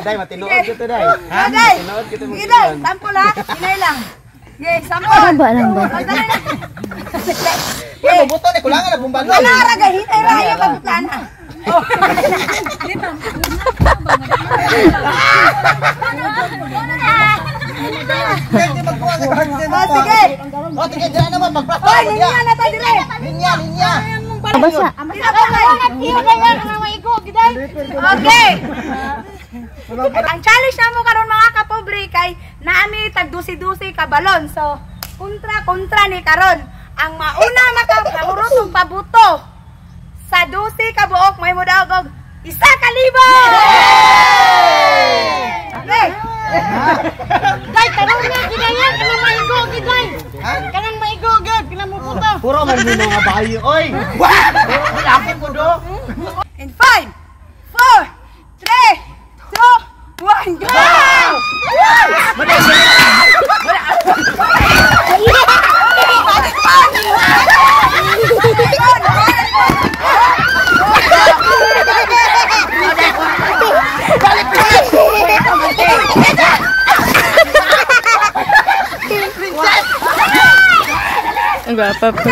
Day, matinuod kita, day. Ha? Okay. Matinuod kita mo. Sige, day. Sample ha. Hinay lang. Okay, sample. Ano ba lang ba? Pagdali na. Uy, mabuto ni kulangan na bumbago. Wala ra gay, hinay ra ayo pagplana. Hindi magkuha sa kahit Oh, sige. O, sige, dyan naman, magplasto. Oy, linya na ta dire. Linya, linya. Basa. Okay. Ang challenge na mo karon, mga kapobre, kay naami tag dusi-dusi ka balon. So, kontra kontra ni karon. Ang mauna makahurot og pabuto sa 12 ka buok may modaog og 1,000. Okay. Day, tarong nga gidayan kanang maigo giday. Kanang maigo gyud, kanang mubuto. Puro man mo mga bayo, oy. Wala ako ko do. In 5, 4, 3, 2, 1, go! Ang gwapa po.